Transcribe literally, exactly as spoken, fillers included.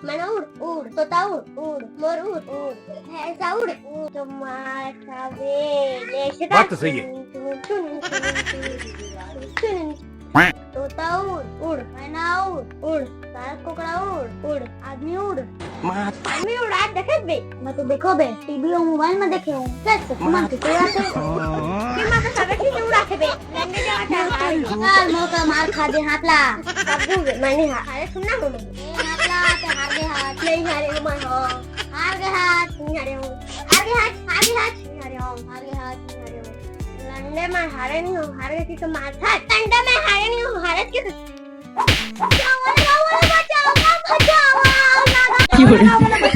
मैना उड़, उड़, तोता उड़, उड़, मोर उड़, उड़, भैंसा उड़, उड़, तो मार खाबे, ले से बात तो सही है। तोता उड़, उड़, मैना उड़, उड़, सार कोकड़ा उड़, उड़, आदमी उड़। आदमी उड़, आज देखे बे। मैं तो देखो बे, टीवी और मोबाइल में देखे हूँ। कैसे? मन के कोई आते? कि मैं तो सबे चीज उड़ाते बे। लंडे जावा चाहे। काल मौका मार खा दे हाथ ला। कब्बू बे, मैंने हा-, अरे सुनना मम्मी। ए हाथ ला, ते हार गे हाथ। नहीं हारे हूँ मैं, हाँ। हार गे हाथ। नहीं हारे हूँ। हार गे हाथ, हार गे हाथ। नहीं हारे हूँ। हार गे हाथ, नहीं हारे हूँ। लंडे मैं हारे नहीं हूँ, हार गए कि तो मार था। लंडे मैं हारे नहीं हूँ, हारे कि तो बचाओ, बचाओ, बचाओ, बचाओ, बचाओ।